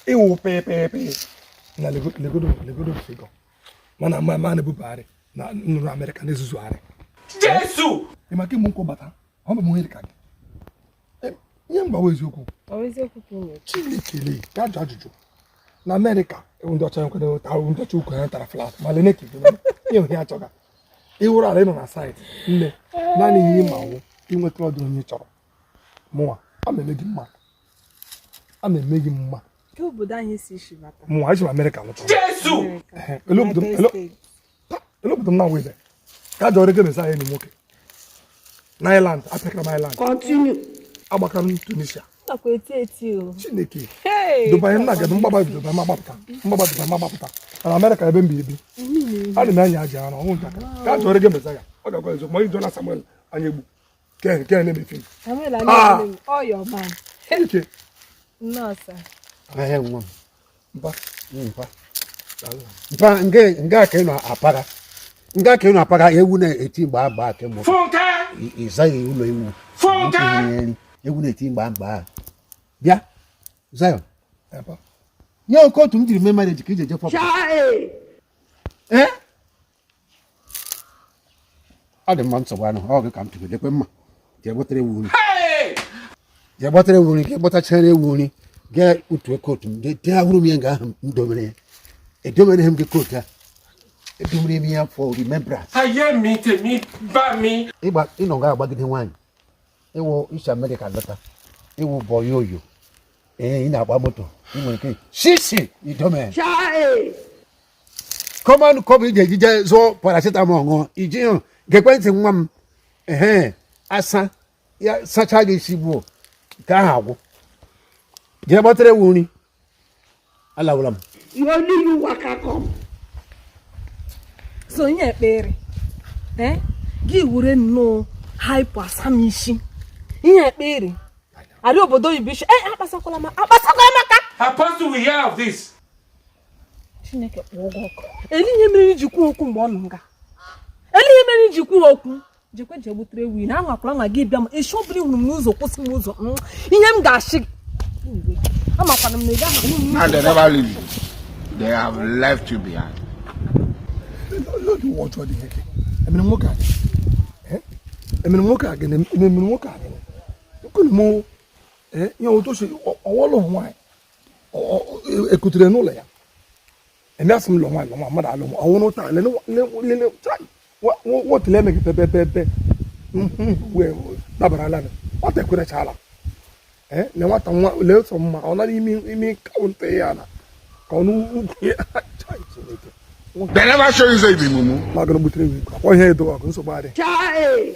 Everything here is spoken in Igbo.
Ịwụ pepepe na legodo legodo figure mana ma ma na-ebubagharị na nnụrụ Amerịka na-ezuzugharị. Jesu! Ị maka ịmụ nkwụ bata ọ bụ m onye dị ka gị. Ihe m gbawa eziokwu. Ọ bụ eziokwu ka ị na-ekwu. Chineke lee ka ajụ ajụjụ na Amerịka ewu ndị ọcha nkwado tara ndị ọcha ukwu ha tara flat ma lene ka ife ihe ihe achọga ịwụrụ ala ịnọ na site nne naanị ihe ịma wụ inweta ọdụ onye ị chọrọ. Mụnwa ama eme gị mma, ama eme gị mma. Ke obodo anyị si isi bata? Mụnwa esi m Amerịka lọta. Jesu! Amerịka. Ehe, elu obodo m United States. Elu obodo m na-awụ ebe ka jọrọ ego mesa enyi nwoke na Ireland apịakara m Ireland. Continue. Agbakara m Tunisia. Nakwa eti eti o. Chineke. Hey! Dubai m na-aga mgbaba Dubai m agbapụta, mgbaba Dubai m agbapụta mana Amerịka ebe m bi ebi ana m anya aja ara ọnwụ njakịrị ka jọrọ ego mesa ya ọ ga-agwa eziokwu ma ịjụla Samuel anya egbu ke nke na-eme fim. Samuel Ah! Anyegbu, all your man. Ike. Nnọọ sir. Ahịa nwa m. Mpa. Mpa. Mpa nke nga ka ị nọ apaga. Nga ka ị nọ apaga ewu na-eti mgba mgba kemgbe. Funke! Ị zaghị ụlọ ewu. Funke! Nri. Ewu na-eti mgba mgba. Bịa. Zion. Mpa. Nye oke otu m jiri mee marriage ka iji eje fọpụ. Chai! Ee? Ọ dị mma, nsogbu anụ ọ gị ka m tụrụ lekwe mma. Jee gbatara ewu nri. Hey! Jee gbatara ewu nri, ka gbatachara ewu nri. Gaa utu kootu m, jee ahụrụ m ya nga ahụ m domere ya. Edomere m gị kootu a. Edomere m ya for remembrance. Ayé mi tèmi bá mi. Ịgba ịnọ ga agbagide nwaanyị ịwụ isi Amerịka lọta ịwụ bọyị oyo, ee, ị na-agba moto ị nwere ike sisi idome. Chai! Common kọbụ ị ga-eji jee zụọ paracetamol ṅụọ iji hụ gekwe ntị nwa m. Ehe, asa ya sachaa gị isi gbuo nke ahụ agwụ. Jee gbatara ewu nri, alawụla m. You only you waka come. So ihe ekpere eh gị were nnọọ hypo asamishi ihe ekpere arị obodo oyibo isi eh akpasakwala m, akpasakwala m aka. Apostle will hear of this. Chineke kpọọ ụgwọ ọkụ. Eli ihe mere iji kwuo okwu mgbe ọ nọ nga, eli ihe mere iji kwuo okwu. Jekwe jee gbutere ewu na anwakwala nwa gị bịa m echi ọbụla hụrụ m n'ụzọ kwụsị m ụzọ ihe m ga-achị gị. Anyway, amakwana m na ị gaghị ahụ m. Now they never leave you. They have left you behind. Olee ụwa ọjọọ dị ihe ke emere nwoke a gịnị? Eh? Emere nwoke a gịnị? Emere nwoke a gịnị? Nkwunu m ihe otu o si ọwọlụ nwaanyị ekutere n'ụlọ ya eme asị m lọ nwaanyị, lọ nwaanyị mmadụ alụ m ọwụrụ taa lele lele chai wotele emeghị pepepepe wee dabarala m nwata ekwerechala ee le nwata nwa lee sọ mma ọ nara ime ime kaụntụ ya na ka ọ n'ugwu ya. Chai, Chineke. They never show you say you be mumu. Magana gbutere ewu akwa ihe edo ọgụ nsogbu adị. Chai!